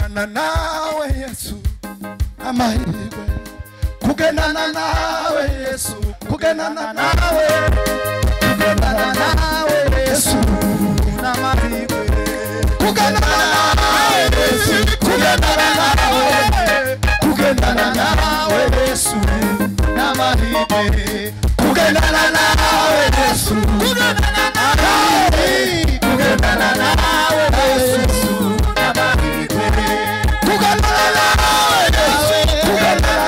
Kugendana nawe Yesu amahirwe, kugendana nawe Yesu, kugendana nawe, kugendana nawe Yesu amahirwe, kugendana nawe Yesu, kugendana nawe, kugendana nawe Yesu amahirwe, kugendana nawe Yesu, kugendana nawe, kugendana nawe Yesu amahirwe, kugendana nawe Yesu, kugendana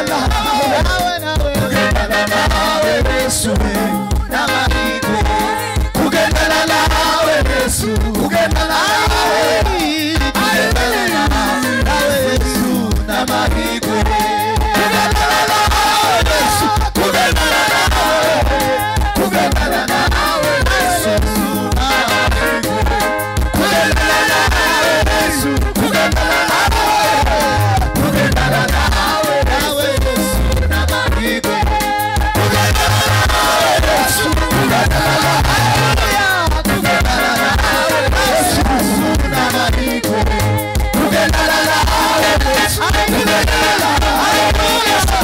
nawe, kugendana nawe Yesu amahirwe, kugendana nawe Yesu, kugendana nawe, kugendana nawe Yesu amahirwe, kugendana nawe Yesu, kugendana nawe, kugendana nawe Yesu amahirwe, kugendana nawe Yesu, kugendana nawe, kugendana nawe Yesu amahirwe, kugendana nawe Yesu, kugendana nawe, kugendana nawe Yesu amahirwe, kugendana nawe Yesu, kugendana nawe Yesu.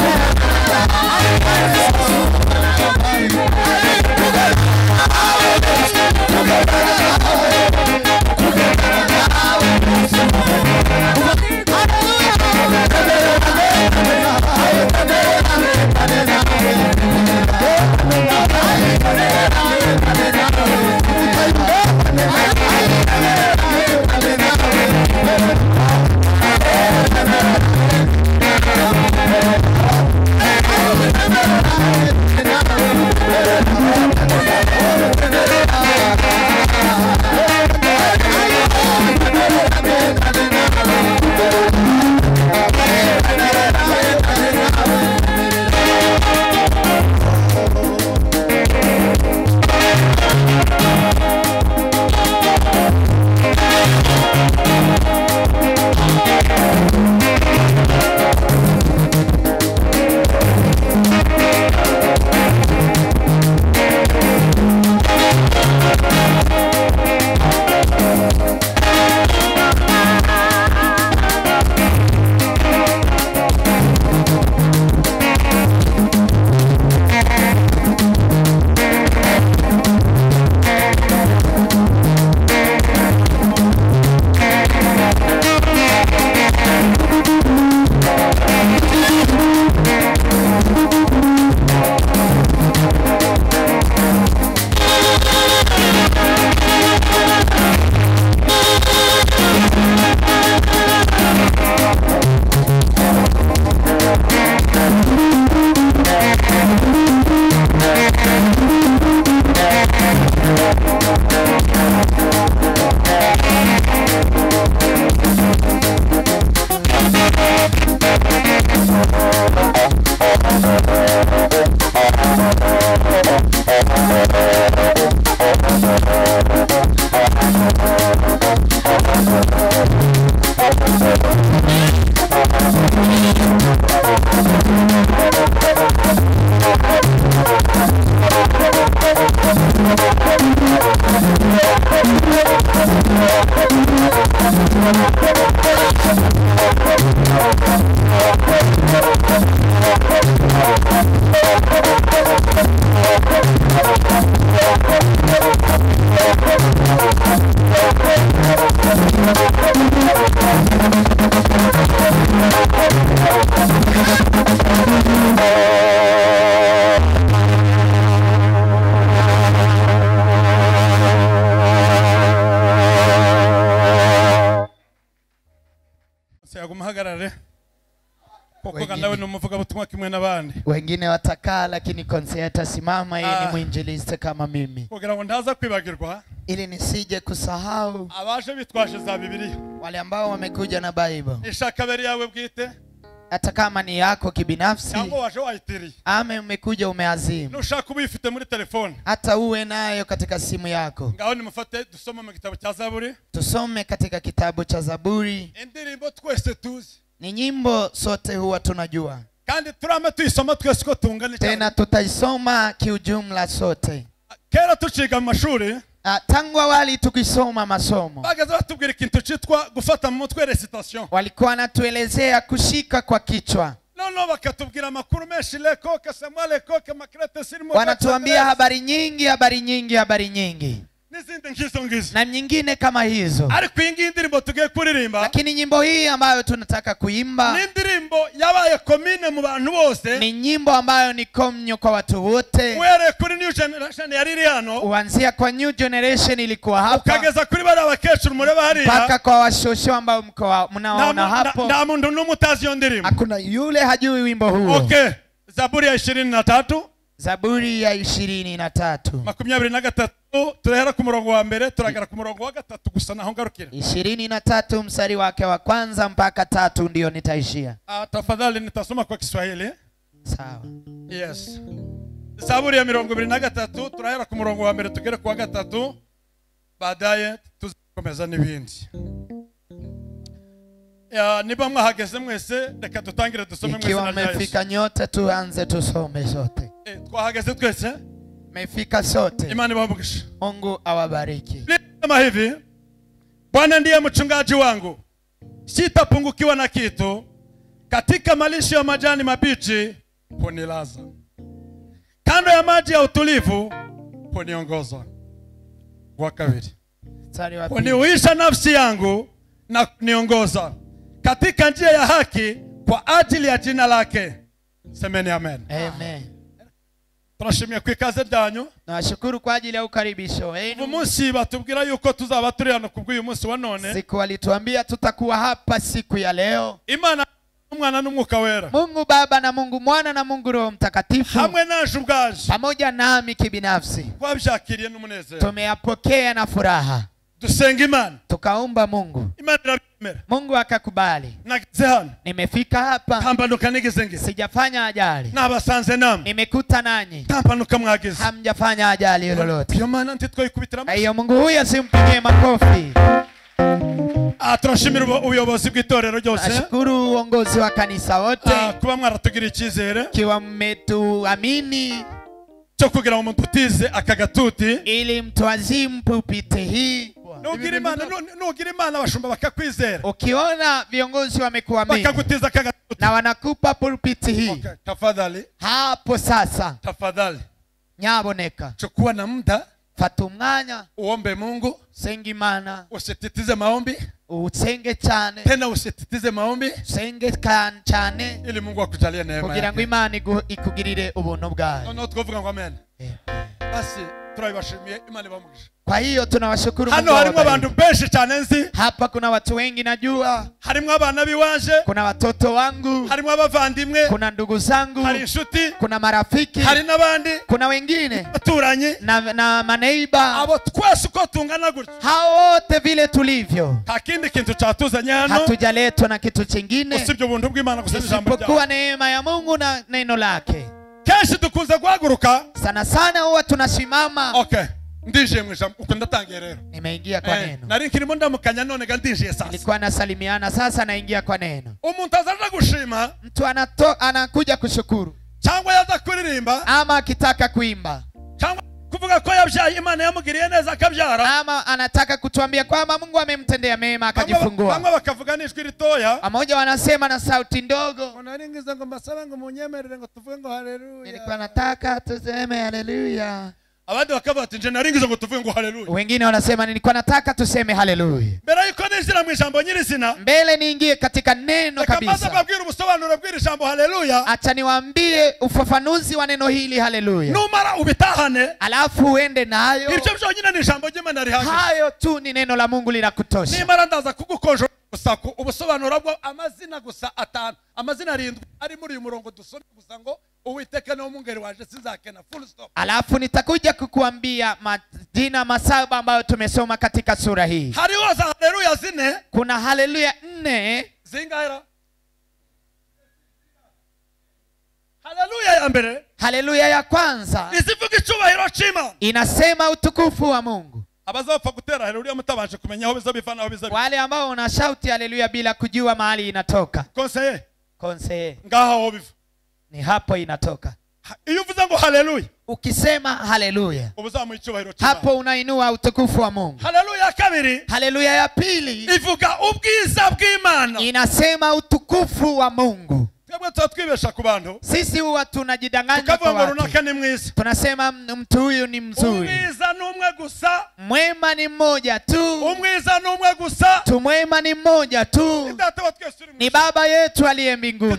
Wengine watakaa lakini konserta simama, yeye ni mwinjilisti kama mimi. Ili nisije kusahau wale ambao wamekuja na Bible. Hata kama ni yako kibinafsi, ama umekuja umeazimu, hata uwe nayo katika simu yako. Tusome katika kitabu cha Zaburi. Ni nyimbo sote huwa tunajua. Tena tutaisoma kiujumla sote. Tangu awali tukisoma masomo, bageze batubwira ikintu cyitwa gufata mu mutwe recitation, walikuwa wanatuelezea kushika kwa kichwa. No bakatubwira amakuru menshi leko kasamwa leko kamakrete sirimo, wanatuambia habari nyingi, habari nyingi, habari nyingi n'izindi ngizo ngizo na nyingine kama hizo. Ariko iyi ngiyi ndirimbo tugiye kuririmba, lakini nyimbo hii ambayo tunataka kuimba ni indirimbo yabaye komine mu bantu bose, ni nyimbo ambayo ni komnyo kwa watu wote. Uhereye kuri new generation yari iri hano, uanzia kwa new generation ilikuwa hapa, ukageza kuri bari abakecuru mureba hariya, mpaka kwa washosho ambao mko mnaona hapo, nta muntu n'umwe utazi iyo ndirimbo, hakuna yule hajui wimbo huo. Okay, Zaburi ya 23, Zaburi ya 23 23, turahera ku murongo wa mbere turagera ku murongo wa gatatu gusa naho ngarukira. 23 mstari wake wa kwanza mpaka 3 ndio nitaishia. Tafadhali nitasoma kwa Kiswahili. Sawa. Yes. Zaburi ya 23 turahera ku murongo wa mbere tugere ku wa gatatu, baadaye tuzakomeza n'ibindi. Ya niba mwahageze mwese reka dutangire dusome mwese. Ikiwa mmefika nyote tuanze tusome sote. Twahageze twese? Mmefika sote. Imana ibahe. Mungu awabariki. Kama hivi, Bwana ndiye mchungaji wangu, sitapungukiwa na kitu. Katika malisho ya majani mabichi hunilaza, kando ya maji ya utulivu huniongoza. Wa kabiri, huniuisha nafsi yangu na kuniongoza katika njia ya haki kwa ajili ya jina lake. Semeni amen. Amen. Turashimye ku ikaze ryanyu. Nashukuru kwa ajili ya ukaribisho wenu. Umunsi batubwira yuko tuzaba turi hano kubw'uyu munsi wa none. Siku walituambia tutakuwa hapa siku ya leo. Imana Umwana n'Umwuka Wera, Mungu Baba na Mungu Mwana na Mungu Roho Mtakatifu, hamwe naje ubwaje, pamoja nami kibinafsi, twabyakiriye n'umunezero, tumeyapokea na furaha. Dusenga Imana, tukaomba Mungu, Imana irabyemera, Mungu akakubali. Nageze hano, nimefika hapa, ntampanuka nigeze ngize, sijafanya ajali, nabasanze namwe, nimekuta nanyi, ntampanuka mwagize, hamjafanya ajali lolote. Iyo Mana ntitwayikubitira. Hiyo Mungu huyo simpigie makofi. Turashimira ubuyobozi bw'itorero ryose. Nashukuru uongozi wa kanisa wote, kuba mwaratugiriye icyizere, kiwa mmetuamini cyo kugira ngo mututize aka gatuti, ili mtuazimu pulpiti hii. Nugira Imana abashumba bakakwizera, ukiona viongozi wamekuamini bakagutiza aka gatuti na wanakupa pulpiti hii. Okay, tafadhali hapo sasa, tafadhali nyaboneka, chukua na muda, fata umwanya, uombe Mungu, senga Imana, usititize maombi, usenge cyane, tena usititize maombi, usenge cyane, ili Mungu akujalie neema, kugira ngo Imana ikugirire ubuntu bwayo. No twovuga ngo amen. Basi turabashimiye, Imana ibamugisha. Kwa hiyo tunawashukuru Mungu. Hano harimo abantu benshi cyane nzi. Hapa kuna watu wengi najua. Harimo abana biwanje. Kuna watoto wangu. Harimo abavandimwe. Kuna ndugu zangu. Hari inshuti. Kuna marafiki. Hari nabandi. Kuna wengine. Baturanye. Na maneiba. Abo twese uko tungana gutya. Hao wote vile tulivyo. Nta kindi kintu cyatuzanye hano. Hatujaletwa na kitu kingine. Usibye ubuntu bw'Imana gusa n'ijambo ryayo. Isipokuwa neema ya Mungu na neno lake. Kenshi dukunze guhaguruka. Sana sana huwa tunasimama. Okay. Ndinjiye mu ijambo uko ndatangiye rero. Nimeingia kwa neno. Nari nkirimo ndamukanya none ga ndinjiye sasa. Nilikuwa nasalimiana, sasa naingia kwa neno. Umuntu azaje gushima, mtu anakuja kushukuru. Cyangwa yaza kuririmba, ama akitaka kuimba, cyangwa kuvuga ko yabyaye Imana yamugiriye neza akabyara, ama anataka kutuambia kwamba Mungu amemtendea mema akajifungua. Bamwe bakavuga n'ijwi ritoya, mmoja wanasema na sauti ndogo. Naringiza ngo mbasaba ngo munyemerere ngo tuvuge ngo haleluya. Nilikuwa nataka tuseme haleluya. Abandi bakavuga ati nje naringiza ngo tuvuge ngo haleluya. Wengine wanasema nilikuwa nataka tuseme haleluya. Mbere yuko ninjira mu ijambo nyirizina, mbele niingie katika neno kabisa, reka mbabwire ubusobanuro bw'iri jambo haleluya. Acha niwaambie ufafanuzi wa neno hili haleluya. Numara ubitahane, alafu uende nayo. Ibyo byonyine ni ijambo ry'Imana rihagije. Hayo tu ni neno la Mungu linakutosha. Nimara ndaza kugukonjo gusa ubusobanuro bwo amazina gusa atanu, amazina arindwi ari muri uyu murongo dusome gusa ngo Uwiteka niwe mwungeri wanje sinzakena, full stop. Alafu nitakuja kukuambia majina masaba ambayo tumesoma katika sura hii. Hariho za haleluya zine. Kuna haleluya 4. Zingahera. Haleluya ya mbere. Haleluya ya kwanza izivuga icyubahiro cy'Imana. Inasema utukufu wa Mungu. Abazapfa gutera haleluya mutabanje kumenya aho biza biva naho biza. Wale ambao wanashauti haleluya bila kujua mahali inatoka. Conseiller. Conseiller. Ngaho aho biva. Ni hapo inatoka. Iyo uvuze ngo haleluya, Ukisema haleluya, ubuzamuye icyubahiro cy'Imana. Hapo unainua utukufu wa Mungu. Haleluya kabiri. Haleluya ya pili ivuga ubwiza bw'Imana. Inasema utukufu wa Mungu. Twebwe twibesha ku bantu. Sisi huwa tunajidanganya kwa watu. Tunasema mtu huyu ni mzuri. Umwiza ni umwe gusa. Mwema ni mmoja tu. Umwiza ni umwe gusa. Tumwema ni mmoja tu. Ni Baba yetu aliye mbinguni.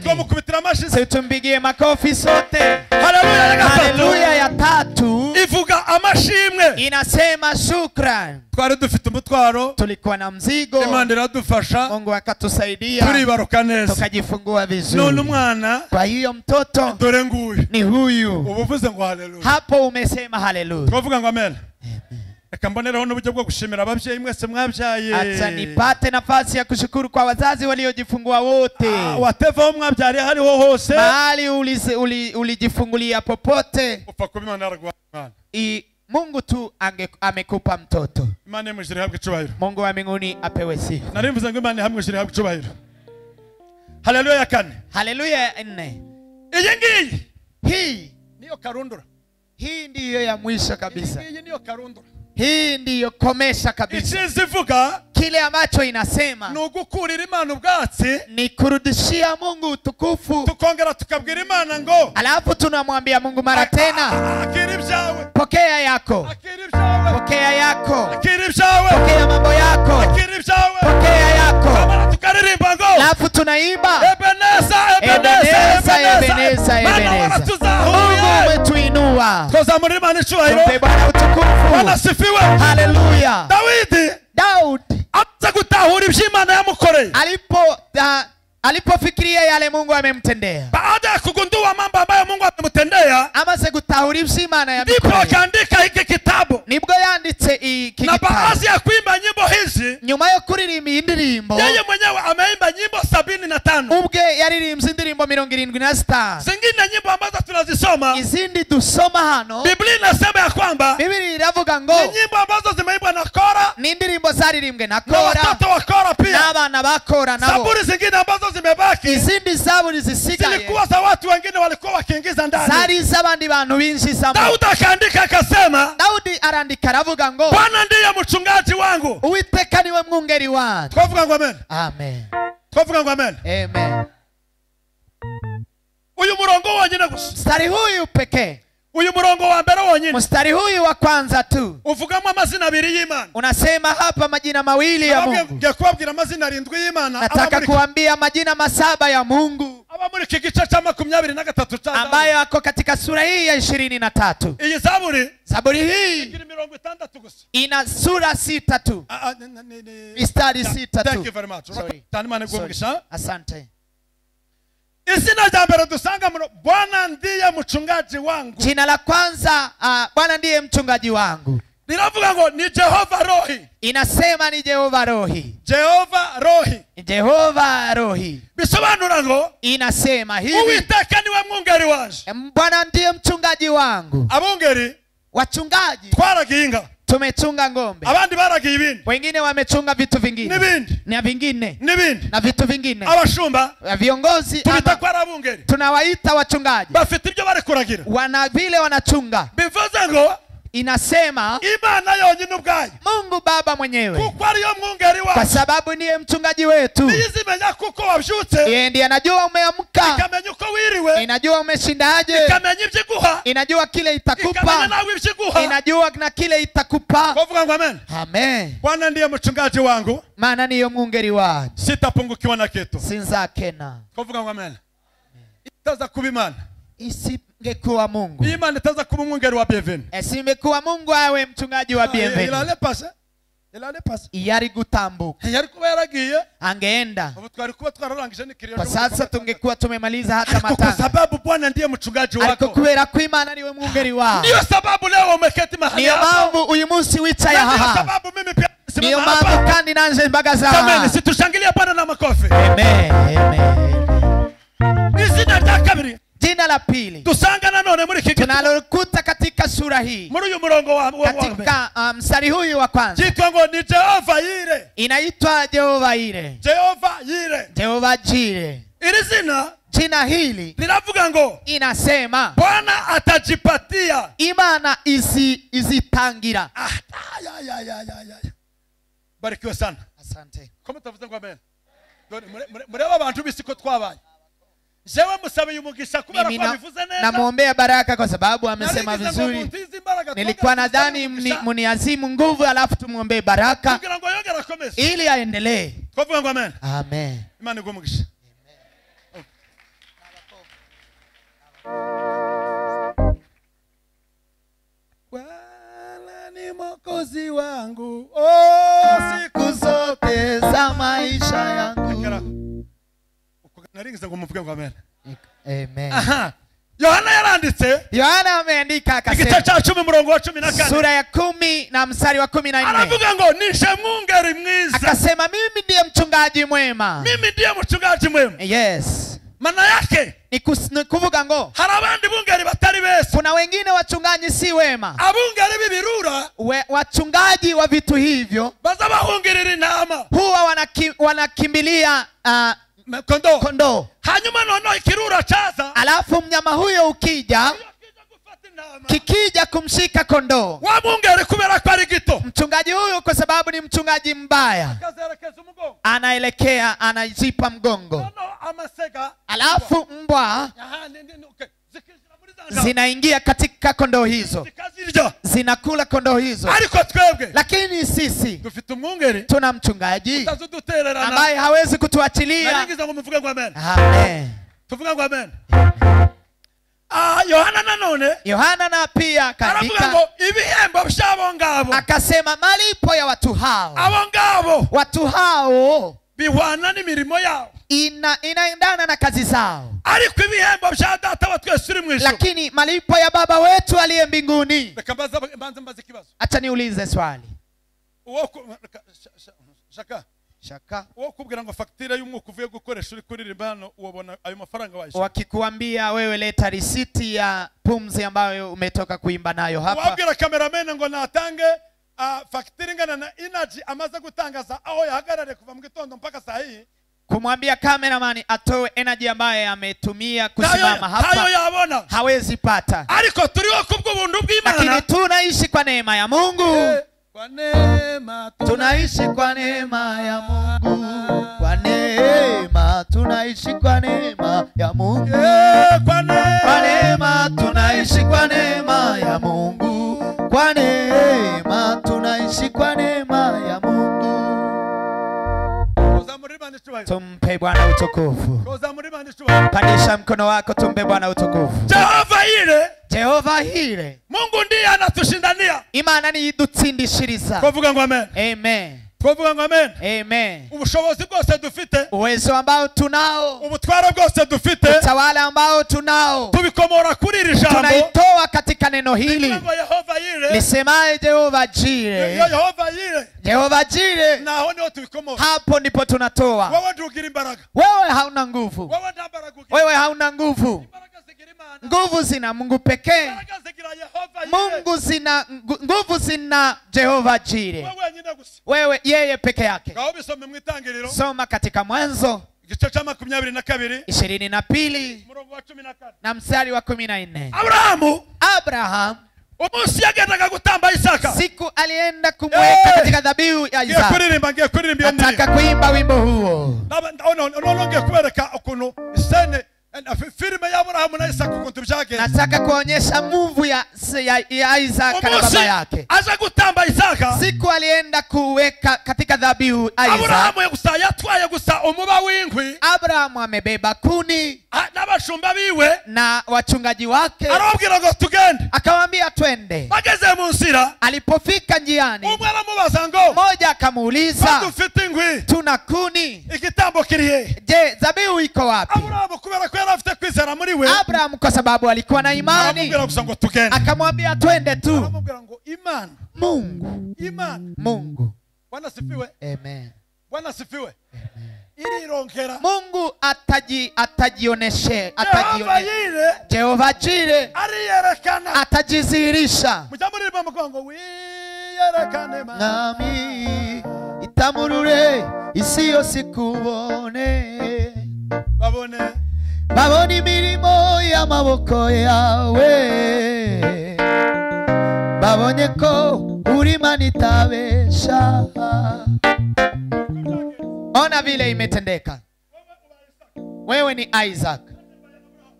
Tumpigie makofi sote. Haleluya ya tatu ivuga amashimwe. Inasema shukran. Twari dufite umutwaro. Tulikuwa na mzigo. Imana iradufasha. Mungu akatusaidia. Turibaruka neza. Tukajifungua vizuri. None umwana. Kwa hiyo mtoto dore nguyu. Ni huyu. Ubuvuze ngo haleluya. Hapo umesema haleluya. Twavuga ngo amen. Reka mbonereho n'uburyo bwo gushimira ababyeyi mwese mwabyaye. Acha nipate nafasi ya kushukuru kwa wazazi waliojifungua wote. Wateva mwabyariye hariho hose. Mahali ulijifungulia popote. Upfa kuba Imana yaraguhaye umwana. Mungu tu amekupa mtoto. Imana imujire ihabwe icyubahiro. Mungu wa mbinguni apewe sifa. Nari mvuze ngo Imana ihabwe ihabwe icyubahiro. Haleluya ya kane. Haleluya ya nne. Iyi ngiyi. Hii niyo karundura. Hii ndiyo ya mwisho kabisa. Iyi niyo karundura. Hii ndiyo komesha kabisa. Ikizivuga kile ambacho inasema ni ugukurira Imana ubwatsi, ni kurudishia Mungu utukufu. Tukongera tukabwira Imana ngo, alafu tunamwambia Mungu mara tena, akira ibyawe, pokea yako, akira ibyawe, pokea yako, akira ibyawe, pokea mambo yako, akira ibyawe, pokea yako. Kamara tukaririmba ngo, alafu tunaimba Ebeneza, Ebeneza, Ebeneza, Ebeneza. Mungu umetuinua. Tuzamurira Imana icyubahiro. Tumpe Bwana utukufu. Bwana asifiwe. Haleluya. Daudi aza gutahura ibyo Imana yamukoreye. Alipofikiria yale Mungu amemtendea. Baada ya kugundua mambo ambayo Mungu amemtendea, amaze gutahura ibyo Imana yamukoreye, ndipo akaandika hiki kitabu. Nibwo yanditse iki Na gitabo. baadhi ya kuimba nyimbo hizi, nyuma yo kuririmba indirimbo, yeye mwenyewe ameimba nyimbo 75. Ubwe yaririmbye indirimbo 75. Zingine nyimbo ambazo tunazisoma, izindi dusoma hano, Biblia inasema ya kwamba Biblia iravuga ngo ni nyimbo ambazo zimeimbwa na Kora, ni indirimbo zaririmbwe na na Kora, watoto wa Kora pia, n'abana ba Kora nabo. Zaburi zingine ambazo zimebaki, izindi zaburi zisigaye zilikuwa za watu wengine walikuwa wakiingiza ndani, zari z'abandi bantu binjizamo. Daudi akaandika akasema, Daudi arandika aravuga ngo, Bwana ndiye mchungaji wangu, Uwiteka niwe mwungeri wanjye. Twavuga ngo amen. Amen. Twavuga ngo amen. Amen. Uyu murongo wonyine gusa, mstari huyu pekee, uyu murongo wa mbere wonyine, mstari huyu wa kwanza tu, uvugamo amazina abiri y'Imana. Unasema hapa majina mawili ya Mungu. Ngiye kubabwira amazina arindwi y'Imana. Nataka kuambia majina 7 ya Mungu aba muri iki gice cha 23 cha ambayo yako katika sura hii ya 23. Iyi zaburi, zaburi hii igira 60 gusa, ina sura 6 tu, mistari 6 tu. Thank you very much. Tani Imana iguhe. Asante. Izina rya mbere dusanga muno, Bwana ndiye mchungaji wangu. Jina la kwanza, Bwana ndiye mchungaji wangu. Linavuga ngo ni Jehova Rohi. Inasema ni Jehova Rohi. Jehova Rohi. Jehova Rohi. Bisobanura ngo inasema hivi, Uwiteka niwe mwungeri wanje. Bwana ndiye mchungaji wangu. Abungeri, wachungaji, twaragiye inka, tumechunga ng'ombe, abandi baragiye ibindi, wengine wamechunga vitu vingine, n'ibindi, na vingine, n'ibindi, na vitu vingine. Abashumba, viongozi, tubita ko ari abungeri, tunawaita wachungaji, bafite ibyo bari kuragira, wana vile wanachunga. Bivuze ngo inasema Imana yonyine ubwayo, Mungu Baba mwenyewe, kuko ariyo mwungeri wacu, kwa sababu ndiye mchungaji wetu. Niyizimenya kuko wabyutse, yeye ndiye anajua umeamka, ikamenya uko wiriwe, inajua umeshindaje, ikamenya ibyo iguha, inajua kile itakupa, ikamenya nawe ibyo iguha, inajua na kile itakupa. Kuvuga ngo amen. Amen. Bwana ndiye mchungaji wangu, maana niyo mwungeri wangu, sitapungukiwa na kitu, sinzakena. Kuvuga ngo amen. Itaza kuba Imana, isingekuwa Mungu, Imana itaza kuba umwungeri wa Bienvenu, isingekuwa Mungu awe mchungaji wa Bienvenu, ilale pase yari gutambuka, yari kuba yaragiye, angeenda. Ubu twari kuba twararangije n'ikiriyo. Kwa sasa tungekuwa tumemaliza hata matanga. Kwa sababu Bwana ndiye mchungaji wako, ariko kubera ko Imana niwe mwungeri wawe, ndiyo sababu leo umeketi mahali niyo hapa, mpamvu uyu munsi wicaye aha, ndiyo sababu mimi pia niyo simama hapa, mpamvu kandi nanje mbagaza aha. Amen. Situshangilie Bwana na makofi. Amen. Amen. Izina rya kabiri, jina la pili dusanga nanone muri iki tunalokuta katika sura hii, muri uyu murongo wa katika mstari huyu wa kwanza, cyitwa ngo ni Jehova Yire. Inaitwa Jehova Yire. Jehova Yire. Jehova Jire. Iri zina, Jina hili liravuga ngo, inasema Bwana atajipatia. Imana izitangira. Ya. Barikiwe sana. Asante. Kama tavuze ngo amen. Mureba abantu bisiko twabaye. Jewe musabe umugisha kubera ko abivuze neza. Namuombea baraka kwa sababu amesema vizuri. Nilikuwa nadhani mniazimu nguvu alafu tumuombee baraka ili aendelee. Twavuga ngo amen. Amen. Imana iguhe umugisha. Bwana ni Mwokozi wangu, oh, siku zote za maisha yangu. Naringiza ngo muvuge ngo amen. Amen. Aha. Yohana yaranditse. Yohana ameandika akasema. Igice cha 10 murongo wa 14. Sura ya 10 na mstari wa 14. Aravuga ngo nije mwungeri mwiza. Akasema mimi ndiye mchungaji mwema. Mimi ndiye mchungaji mwema. Yes. Maana yake ni kuvuga ngo hari abandi bungeri batari beza. Kuna wengine wachungaji si wema. Abungeri b'ibirura, wachungaji wa vitu hivyo baza bahungirira intama. Huwa wanakimbilia kondoo. Hanyuma noneho ikirura chaza. Alafu mnyama huyo ukija, kikija kumshika kondoo. Wa mwungeri kubera ko ari gito. Mchungaji huyu kwa sababu ni mchungaji mbaya, anaelekea, anazipa mgongo. Alafu mbwa zinaingia katika kondoo hizo, zinakula kondoo hizo. Lakini sisi tuna mchungaji ambaye hawezi kutuachilia. Amen. Amen. Yohana nanone. Yohana na pia akaandika ibihembo byabo ngabo. Akasema malipo ya watu hao, abo ngabo, watu hao bihwana n'imirimo yao, inaendana na kazi zao. Ariko ibihembo bya data wa twese uri mu ijuru, lakini malipo ya baba wetu aliye mbinguni. Reka mbanze mbaze ikibazo. Acha niulize swali. Shaka. Uwo kubwira ngo facture y'umwuka uvuye gukoresha uri kuririmba hano, ubona ayo mafaranga wayishyura. Wakikuambia wewe leta risiti ya pumzi ambayo umetoka kuimba nayo hapa. Wabwira cameraman ngo natange facture ingana na energy amaze gutangaza aho yahagarare kuva mu gitondo mpaka saa hii. Kumwambia cameraman atoe energy ambaye ametumia kusimama hapa, hayo yabona hawezi pata. Ariko turiho kubw'ubuntu bw'Imana, lakini tunaishi kwa neema ya Mungu. Kwa neema tunaishi kwa neema ya Mungu. Kwa neema tunaishi kwa neema ya Mungu. Kwa neema tunaishi kwa neema ya Mungu. Kwa neema tunaishi kwa neema ya Mungu. Tumpe Bwana utukufu. Pandisha mkono wako, tumpe Bwana utukufu. Jehova ile, Jehova hile, Mungu ndiye anatushindania. Imana ni idutsindishiriza. Twavuga ngo amen. Amen. Twavuga ngo amen. Amen. Ubushobozi bwose dufite, uwezo ambao tunao, ubutwara bwose dufite, utawala ambao tunao, tubikomora kuri iri jambo, tunaitoa katika neno hili. Yehova yire, lisemaye Jehova Jire. Yehova yire, Jehova Jire. Naho niho tubikomora. Hapo ndipo tunatoa. Wewe ndugira imbaraga. Wewe hauna nguvu. Wewe nta mbaraga ugira. Wewe hauna nguvu. Nguvu zina Mungu pekee. Mungu zina nguvu, zina Jehova Jire. Wewe yeye peke yake. Soma katika Mwanzo igice cha 22 22 na mstari wa 14. Abraham umunsi yagendaga gutamba Isaka, siku alienda kumweka katika dhabihu ya Isaka. Ngiye kuririmba iyo ndirimbo. Nataka kuimba wimbo huo. None ngiye kubereka ukuntu isene filime ya Abrahamu na Isaka ukuntu byagenze. Nataka kuonyesha movie ya Isaka na baba yake. Aza gutamba Isaka, siku alienda kuweka katika dhabihu Isaka. Abrahamu gusa yatwaye gusa umuba w'inkwi. Abrahamu amebeba kuni n'abashumba biwe na wachungaji wake. Arababwira ngo tugende. Akawaambia twende. Bageze mu nzira, alipofika njiani, umwe aramubaza ngo, mmoja akamuuliza, dufite inkwi, tuna kuni, igitambo kiri he? Je, dhabihu iko wapi? Abrahamu kubera ko yari afite kwizera muri we, Abraham kwa sababu alikuwa na imani, aramubwira gusa ngo tugende. Akamwambia twende tu. Aramubwira ngo Imana, Mungu, Imana, Mungu. Bwana sifiwe. Amen. Bwana sifiwe. Amen. Irironkera. Mungu atajioneshe, atajioneshe. Jehova Jire ariyerekana, atajidhihirisha. Mujamuririmba mukongo wiyerekane nami itamurure isi yose ikubone, babone Babona imirimo y'amaboko yawe, babonye ko uri Imana itabesha. Ona vile imetendeka. Wewe ni Isaac,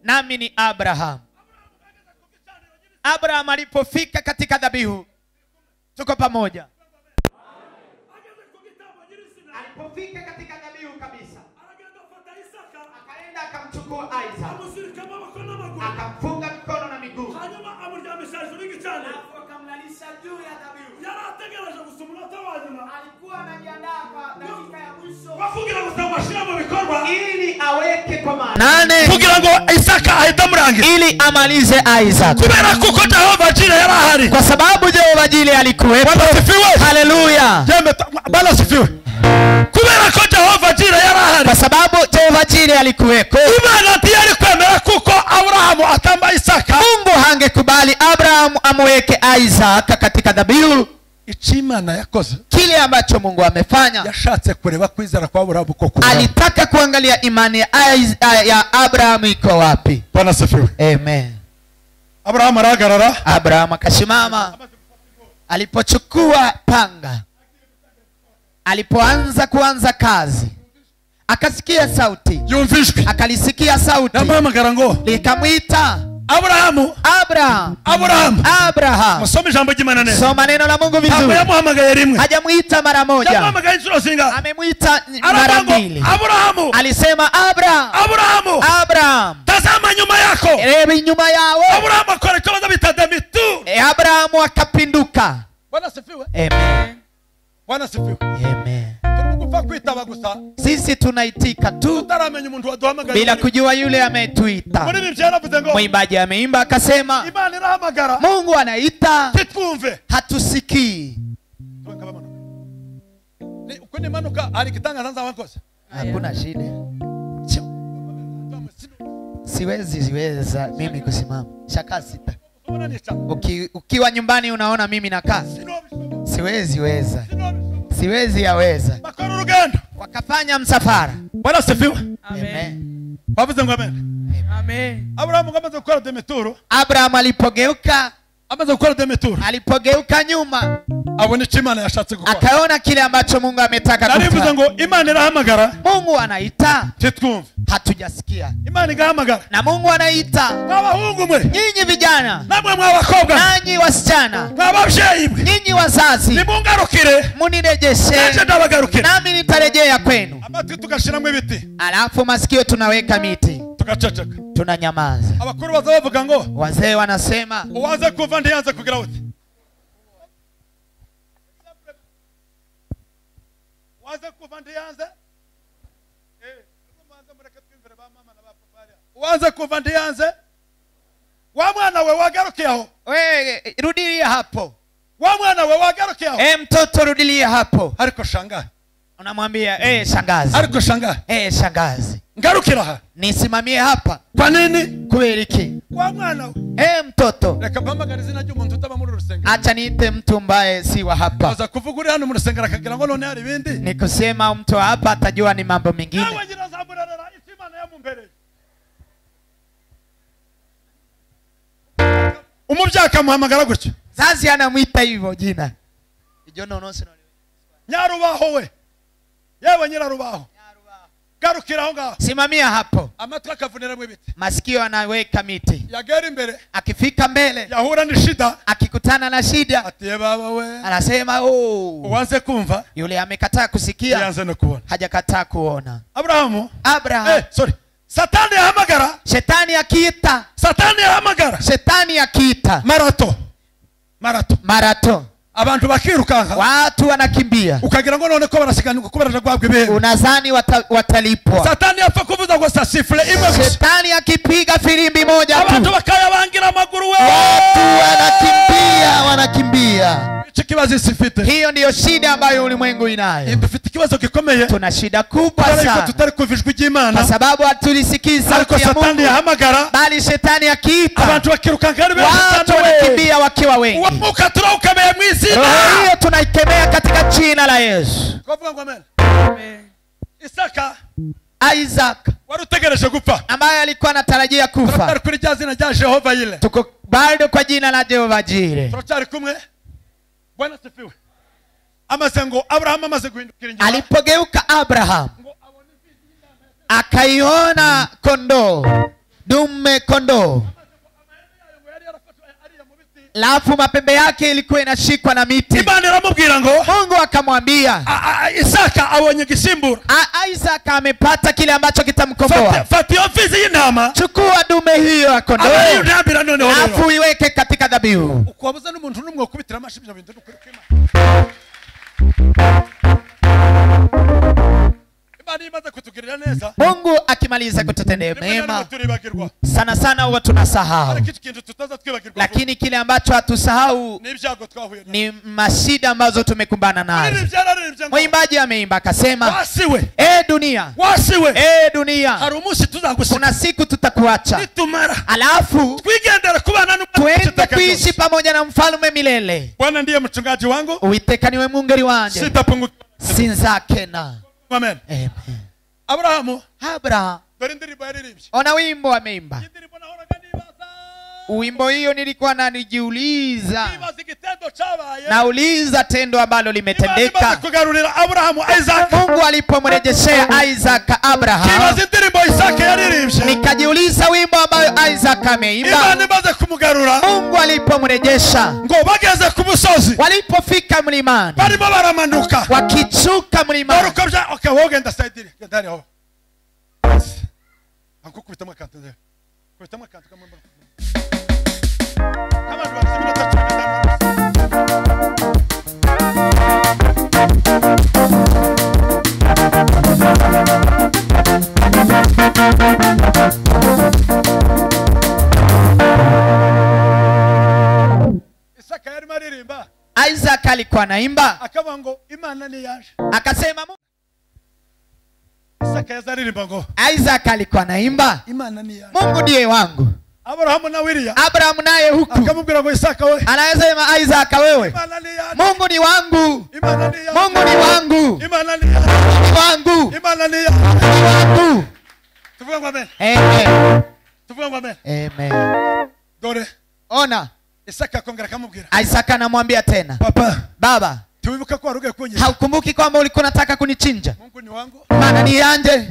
nami ni Abraham. Abraham alipofika katika dhabihu, tuko pamoja. Alipofika katika dhabihu kabisa, akaenda akamchukua Isaac, akamfunga mikono na miguu, akamlalisha juu ya dhabihu. Alikuwa anajiandaa kwa dakika ya mwisho ili aweke kwa maana kugira ngo Isaka ahitamurangize, ili amalize Isaac. Kubera kuko Jehova Jireh yarahari, kwa sababu Jehova Jireh alikuwepo. Haleluya. Bwana asifiwe. Kubera ko Jehova Jireh yarahari, kwa sababu Jehova Jireh alikuweko. Imana ntiyari kwemera kuko Abrahamu atamba Isaka. Mungu hangekubali Abraham amweke Isaac katika dhabihu. Imana yakoze, kile ambacho Mungu amefanya, yashatse kureba kwizera kwa Abrahamu koko. Alitaka kuangalia imani ya Abraham iko wapi. Bwana asifiwe. Amen. Abraham arahagarara. Abraham akasimama. Alipochukua panga, alipoanza kuanza kazi, akasikia sauti. Yumvishwe. Akalisikia sauti. Yamuhamagara ngo likamwita Abrahamu, Abraham, Abraham, Abraham. Musome ijambo ry'Imana neza. Soma neno la Mungu vizuri. Yamuhamagaye rimwe. Hajamuita mara moja. Yamuhamagaye inshuro zingahe? Amemuita mara mbili. Abrahamu. Alisema Abraham, Abrahamu, Abraham. Tazama nyuma yako. Reba nyuma yawe. Abrahamu akora icyo baza bita demitu. Abrahamu akapinduka. Bwana asifiwe. Amen. Bwana asifiwe. Amen. Tugupfa kwitaba gusa. Sisi tunaitika tu tutaramenya umuntu waduhamagaye bila kujua yule ametuita. Muri ibi byaravuze ngo mwimbaji ameimba akasema Imana irahamagara, Mungu anaita, titwumve, hatusikii. Ni uko ni manuka ari kitangaza nzabakoze. Hakuna shida. Siwezi siweza mimi kusimama. Shaka sita. Ukiwa nyumbani unaona mimi nakaa. Siwezi weza. Siwezi yaweza. Wakafanya msafara. Bwana asifiwe. Amen. Bavuze ngo amen. Amen. Abraham amaze gukora demituro. Abraham alipogeuka, amaze gukora demituro, alipogeuka nyuma, abona icyo Imana yashatse gukora. Akaona kile ambacho Mungu ametaka kufanya. Narivuze ngo Imana irahamagara, Mungu anaita, titwumve, hatujasikia. Imana igahamagara, na Mungu anaita. Mwabahungu mwe, nyinyi vijana, namwe mwabakobwa, nanyi wasichana, mwababyeyi mwe, nyinyi wazazi, nimungarukire, munirejeshe, naje ndabagarukira, nami nitarejea kwenu. Amatwi tugashiramo ibiti, alafu masikio tunaweka miti, tugaceceka, tunanyamaza. Abakuru bazavuga ngo, wazee wanasema, uwanze kuva ndiyanze kugira uti, uwanze kuva ndiyanze, uwanze kuva ndiyanze, wa mwana we wagarukiye aho. Wewe rudilia hapo. Wa mwana we wagarukiye aho. Mtoto rudilia hapo. Ariko shangaa. Unamwambia shangazi. Ariko shangaa. Shangazi. Ngarukira ha. Nisimamie hapa. Kwa nini? Kubera iki? Wa mwana we. Mtoto. Reka mpamagare izina ry'umuntu utaba muri rusengero. Acha niite mtu mbaye si wa hapa. Aza kuvuga uri hano mu rusengero akagira ngo none hari ibindi. Nikusema mtu hapa atajua ni mambo mengine. Nawe nyirazamurarara icyo Imana yamumbereye. Umubyeyi akamuhamagara gutyo. Zazi anamuita hivyo jina. Ijo nono sino. Nyarubaho we. Yewe nyirarubaho. Garukira aho ngaho. Simamia hapo. Amatwi akavuniramo ibiti. Masikio anaweka miti. Yagera imbere. Akifika mbele. Yahura ni shida. Akikutana na shida. Ati baba we. Anasema oh. Uanze kumva. Yule amekataa kusikia. Yaanze na kuona. Hajakataa kuona. Abrahamu. Abraham. Sorry. Satani ahamagara. Shetani akiita. Satani ahamagara. Shetani akiita. Marato. Marato. Marato. Abantu bakirukanka. Watu wanakimbia. Ukagira ngo none ko barasiganirwa ko baraje guhabwa ibihembo. Unadhani watalipwa. Satani apfa kuvuza ngo sasifle imwe gusa. Shetani akipiga filimbi moja tu. Abantu bakayabangira amaguru we. Watu wanakimbia, wanakimbia. Ikibazo sifite. Hiyo ndiyo shida ambayo ulimwengu inayo. Dufite ikibazo gikomeye. Tuna shida kubwa sana. Tutari kumva ijwi ry'Imana. Kwa sababu hatulisikii sauti ya Mungu. Satani yahamagara. Bali shetani akiita. Abantu bakirukanka ari benshi. Watu wanakimbia wakiwa wengi. Uwo mwuka turawukemeye mu izina. Roho hiyo tunaikemea katika jina la Yesu. Twavuga ngo amen. Amen. Isaka. Isaac. Wari utegereje gupfa, ambaye alikuwa anatarajia kufa. Turacyari kuri rya zina rya Jehova Yire. Tuko bado kwa jina la Jehova Jire. Turacyari kumwe. Bwana asifiwe. Amaze ngo Abraham amaze guhindukira inyuma, alipogeuka Abraham akaiona kondoo, dume kondoo, lafu mapembe yake ilikuwa inashikwa na miti. Imana iramubwira ngo, Mungu akamwambia, Isaka abonye igisimbura. Isaka amepata kile ambacho kitamkomboa. Fata iyo mfizi y'intama, chukua dume hiyo ya kondoo, alafu iweke katika dhabihu. Ukwabuza n'umuntu n'umwe ukubitira amashi ibyo bintu n'ukuri kw'Imana. Imana imaze kutugirira neza, Mungu akimaliza kututendea mema, sana sana huwa tunasahau. Lakini kile ambacho hatusahau ni mashida ambazo tumekumbana nazo. Mwimbaji ameimba akasema, e dunia, e dunia, kuna siku tutakuacha, alafu tuende kuishi pamoja na mfalme milele. Bwana ndiye mchungaji wangu, Uwiteka niwe mwungeri wanje, sitapungukiwa. Sinzakena. Amen. Amen. Abrahamu, Abraham, ona wimbo ameimba. Wimbo hiyo nilikuwa nanijiuliza, nauliza tendo ambalo limetendeka. Mungu alipomrejeshea Isaac Abraham, nikajiuliza wimbo ambayo Isaac ameimba. Mungu alipomrejesha, walipofika mlimani, wakichuka mlimani, Isaac alikuwa anaimba, akasema, Isaac alikuwa anaimba, Mungu ndiye wangu. Abrahamu naye huku anasema, Isaac wewe, Mungu ni wangu, Mungu ni wangu, ni wangu, ni wangu. Amen. Amen. Ona, Isaac anamwambia tena, baba, haukumbuki kwamba ulikuwa unataka kunichinja? Imana ni yanje,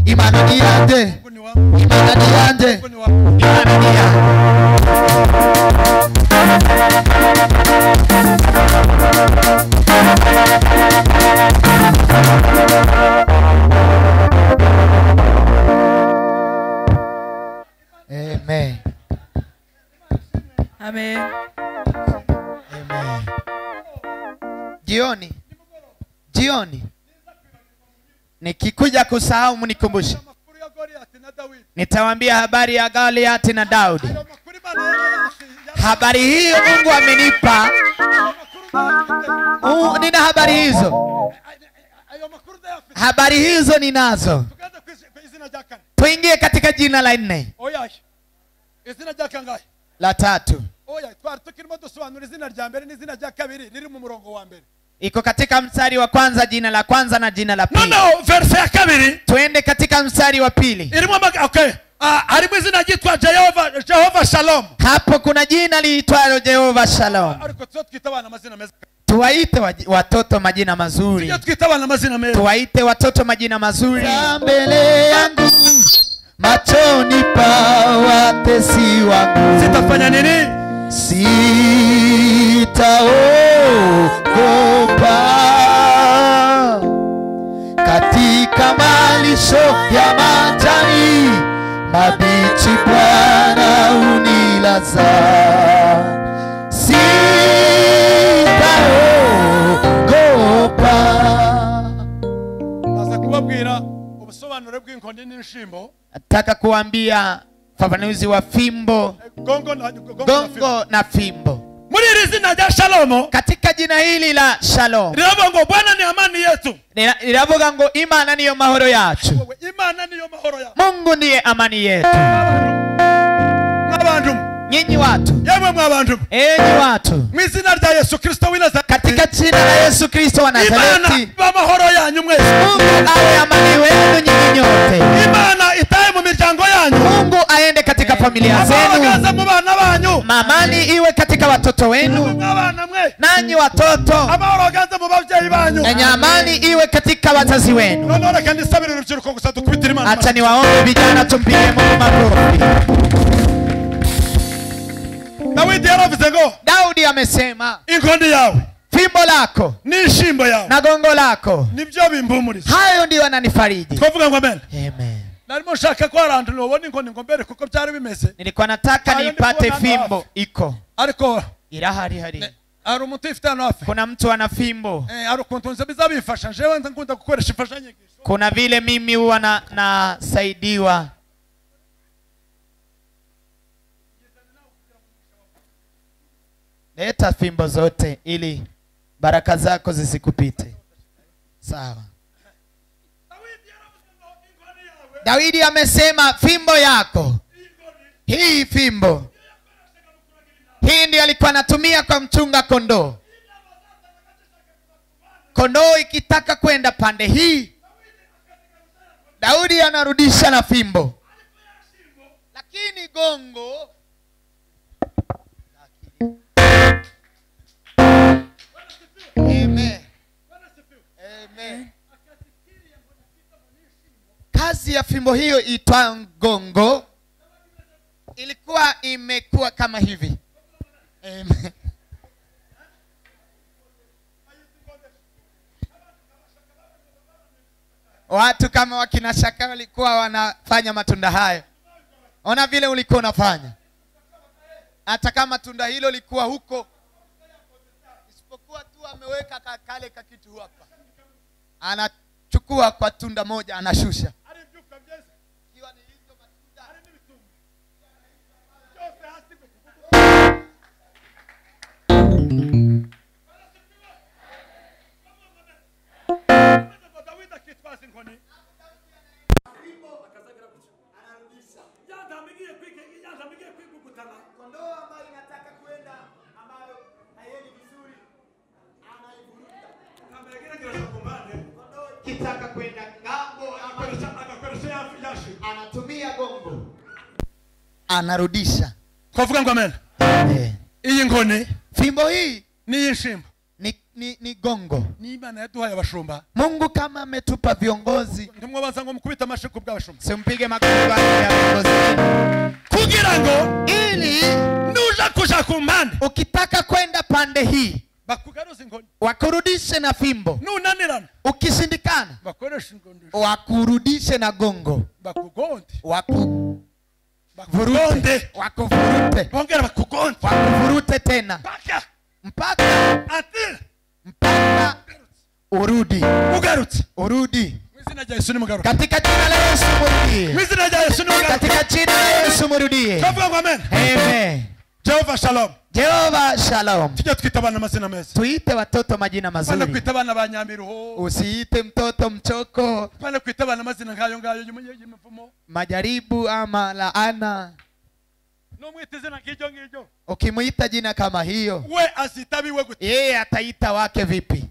Imana ni yanje, Imana ni yanje, Imana ni yanje. Amen. Amen. Amen. Jioni, jioni nikikuja kusahau mnikumbushe. Nitawaambia habari ya Goliathi na Daudi. Habari hiyo Mungu amenipa. Nina habari hizo. Habari hizo ninazo. Tuingie katika jina la 4. La 3. Iko katika mstari wa kwanza, jina la kwanza na jina la pili. No, verse ya kabiri. Tuende katika mstari wa pili. Okay. Harimo izina ryitwa Jehova Shalom. Hapo kuna jina liitwalo Jehova Shalom. Tuwaite watoto majina mazuri. Tuwaite watoto majina mazuri. Mbele yangu machoni pa watesi wangu, sitafanya nini? Sitaogopa katika malisho ya majani mabichi, Bwana unilaza. Sitaogopa. Naza kubabwira ubusobanuro bw'inkoni n'inshimbo. Nataka kuambia fafanuzi wa fimbo, gongo na fimbo. Muri iri zina rya Shalom, katika jina hili la Shalom, riravuga ngo Bwana ni amani yetu. Riravuga ngo Imana niyo mahoro yacu. Imana niyo mahoro yacu. Mungu ndiye amani yetu. Mwabantu, nyinyi watu, yemwe mwabantu, enyi watu, mu izina rya Yesu Kristo w'i Nazareti, katika jina la Yesu Kristo wa Nazareti, Imana iba amahoro yanyu mwese. Mungu awe amani wenu nyinyi nyote. Imana familia zenu. Amani iwe katika watoto wenu. Nanyi watoto, na amani iwe katika wazazi wenu. Acha niwaombe vijana tumpige Mungu makofi. Daudi amesema, fimbo lako na gongo lako, hayo ndiyo yananifariji. Amen. Nilikuwa nataka nipate fimbo iko irahari hari. Kuna mtu ana fimbo. Kuna vile mimi huwa nasaidiwa. Leta fimbo zote ili baraka zako zisikupite. Sawa. Daudi amesema fimbo yako, hii fimbo, hii ndiyo alikuwa anatumia kwa mchunga kondoo. Kondoo ikitaka kwenda pande hii, Daudi anarudisha na fimbo. Lakini gongo, amen. Amen. Kazi ya fimbo hiyo itwa gongo ilikuwa imekuwa kama hivi. Amen. Watu kama wakina Shaka walikuwa wanafanya matunda hayo. Ona vile ulikuwa unafanya. Hata kama tunda hilo likuwa huko, isipokuwa tu ameweka kale kakitu hapa, anachukua kwa tunda moja anashusha. Ikiwa ni hizo matunda. Kondoo ambayo inataka kwenda ambayo haiendi vizuri anaivuruta. Kondoo ikitaka kwenda ngambo anatumia gongo, anarudisha. Twavuga ngo amen. Iyi nkoni, fimbo hii ni ishimbo, ni gongo. Ni Imana yaduhaye abashumba. Mungu kama ametupa viongozi, ntimwobanza ngo mukubita amashyi bw'abashumba. Simpige makofi kwa viongozi. Kugira ngo ili nuja kuja ku mpande, ukitaka kwenda pande hii bakugaruza inkoni, wakurudishe na fimbo. Nunanirana, ukishindikana bakoresha inkoni, wakurudishe na gongo, bakugonde, wakuvurute, wakuvurute, bongera bakugonde, wakuvurute tena mpaka mpaka urudi, ugarutse, urudi. Katika jina la Yesu murudie. Katika jina la Yesu murudie. Amen. Amen. Jehova Shalom. Jehova Shalom. Tujye twita abana amazina meza. Tuite watoto majina mazuri. Pana kwita abana ba Nyamiruho. Usiite mtoto mchoko. Pana kwita abana amazina nkayo ngayo y'imivumo. Majaribu ama laana. Numwite izina nk'iryo ngiryo. Ukimuita jina kama hiyo, we azitabiwe gute? Yeye ataita wake vipi?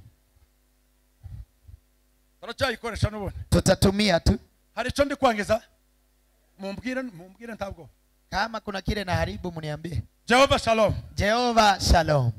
Turacyayikoresha n'ubundi. Tutatumia tu. Hari ico ndi kwangiza? Mumbwire, mumbwire ntabwo. Kama kuna kile na haribu mniambie. Jehova Shalom. Jehova Shalom.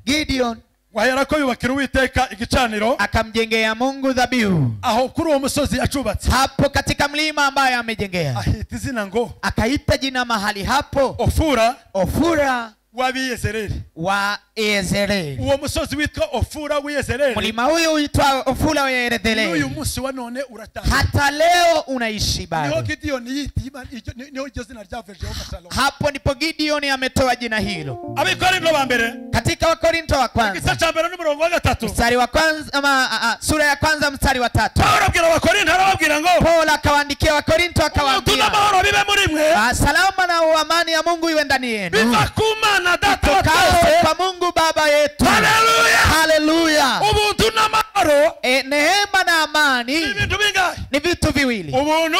Gideon waherako yubakira Uwiteka igicaniro, akamjengea Mungu dhabihu. Aho kuri uwo musozi acubatse. Hapo katika mlima ambaye amejengea. Ahita izina ngo, akaita jina mahali hapo Ofura. Ofura w'Abiyezereli. Wa Yezereli. Uwo musozi witwa Ofura w'Yezereli. Mlima huyo uitwa Ofura wa Yezereli. N'uyu munsi wa none uratanga. Hata leo unaishi bado. Niho Gideon yita, niho iryo zina ryavuye Jehova Shalom. Hapo ndipo Gideon ametoa jina hilo. Abakorinto ba mbere. Katika Wakorinto wa kwanza. Igice cha mbere n'umurongo wa 3. Mstari wa kwanza ama sura ya kwanza mstari wa 3. Paulo abwira Abakorinto arababwira ngo, Paulo akawaandikia Wakorinto akawaambia, amahoro bibe muri mwe. Salama na amani ya Mungu iwe ndani yenu. Biva ku Mana Data wa twese. Kwa Mungu Baba yetu. Haleluya. Haleluya. Ubuntu n'amahoro, neema na amani ni bintu bingahe? Ni vitu viwili. Ubuntu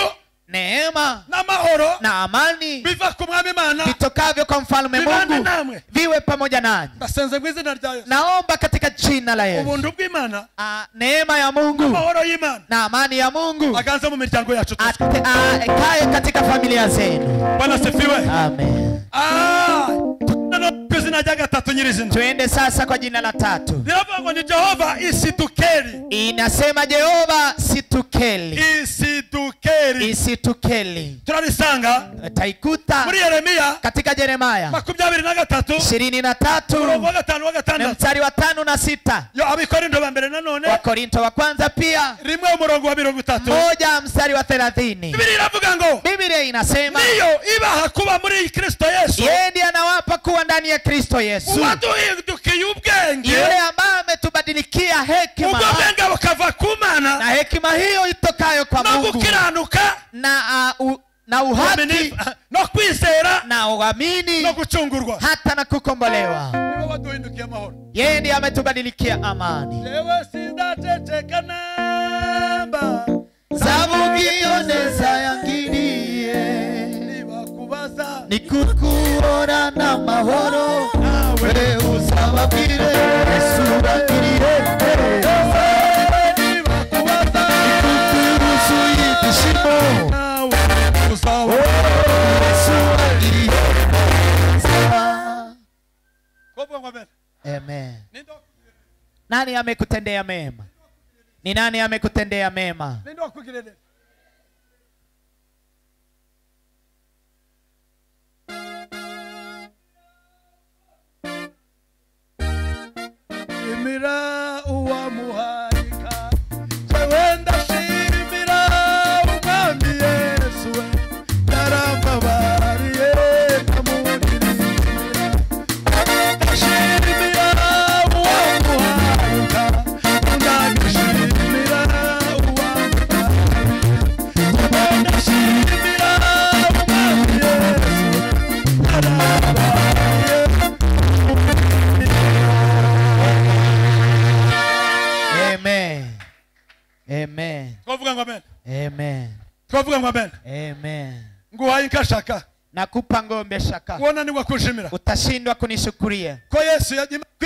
Neema n'amahoro na amani biva ku mwami Imana vitokavyo kwa mfalme Mungu viwe pamoja nanyi. Ndasenze mu izina rya Yesu. Naomba katika jina la Yesu. Ubuntu bw'Imana, neema ya Mungu, amahoro y'Imana na amani ya Mungu aganze mu miryango yacu, kae katika familia zenu. Bwana sifiwe. Amen. Izina rya gatatu nyirizina. Tuende sasa kwa jina la tatu. Riravuga ngo ni Jehova isitukeli. Inasema Jehova situkeli. Isitukeli. Isitukeli. Turarisanga taikuta muri Yeremia, katika Yeremia 23 23 umurongo wa 5 wa 6 mstari wa 5 na 6. Yo Abikorinto ba mbere nanone, Wakorinto wa kwanza pia rimwe umurongo wa 30, 1 mstari wa 30. Biblia iravuga ngo, Biblia inasema niyo ibaha kuba muri Kristo Yesu. Yeye ndiye anawapa kuwa ndani ya Kristo Yesu. Uwaduhindukiye ubwenge, yule ambaye ametubadilikia hekima, ubwo bwenge bukava ku Mana, na hekima hiyo itokayo kwa Mungu, no gukiranuka, na uhaki, no kwizera, na uamini, no gucungurwa, hata na kukombolewa. Niwe waduhindukiye amahoro. Yeye ndiye ametubadilikia amani. Jewe sindateceka namba zavugiyo neza yangiriye, nibakubaza nikukuona na mahoro, nawe uzababwire Yesu urangiriye. Nibakubaza nikukuruzuye ibyishimo, nawe uzababwire Yesu urangiriye. Amen. Nani amekutendea mema? Ni nani amekutendea mema? Shimira uwamuhaika, wenda shimira umwami Yesu we, yarambabariye ndamuririmira. Ndashimira uwamuhaika, ndashimira uwamuhaika, ndashimira umwami Yesu we, yarambabariye. Amen. Amen. Amen. Amen. Amen. Amen. Nguhaye inkashaka. Nakupa ngombe shaka. Wonanirwa kunshimira. Utashindwa kunishukuria. Ko Yesu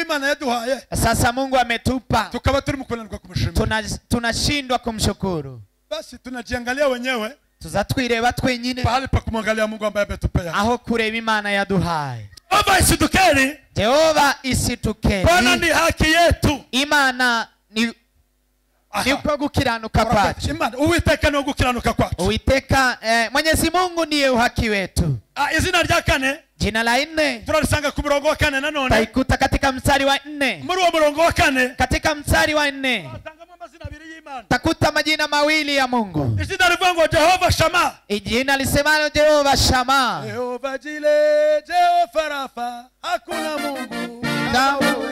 Imana yaduhaye. Sasa Mungu ametupa. Tukaba turi mukunanirwa kumushimira. Tunashindwa kumshukuru. Basi tunajiangalia wenyewe. Tuzatwireba twenyine. Pahali pa kumwangalia Mungu ambaye ametupea. Aho kureba Imana yaduhaye. Jehova isitukeli. Jehova isitukeli. Bwana ni haki yetu. Imana ni uko gukiranuka kwacu. Imana Uwiteka ni gukiranuka kwacu. Uwiteka Mwenyezi Mungu ndiye uhaki wetu. Izina rya kane, jina la 4 turarisanga ku murongo wa 4 nanone. Taikuta katika mstari wa 4. Muri uwo murongo wa 4, katika mstari wa 4 batangamo amazina abiri y'Imana. Takuta majina mawili ya Mungu. Izina rivuga ngo Jehova Shama. Jina lisemalo Jehova Shama. Jehova Jile, Jehova Rafa, hakuna Mungu kama wewe.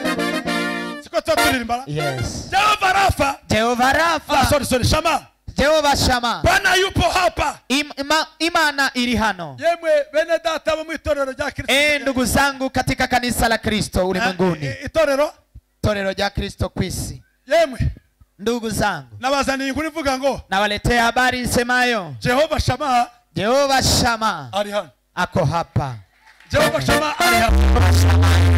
Yes. Jehova Rafa. Jehova Rafa. Sorry, Shama. Jehova Shama. Bwana yupo hapa. Imana iri hano. Yemwe bene data bo mu itorero rya Kristo. Ndugu zangu katika kanisa la Kristo ulimwenguni. Itorero? Itorero rya Kristo kwisi. Yemwe ndugu zangu. Nabazaniye inkuru ivuga ngo nawaletea habari isemayo Jehova Shama. Jehova Shama ari hano. Ako hapa. Jehova Shama ari hapa.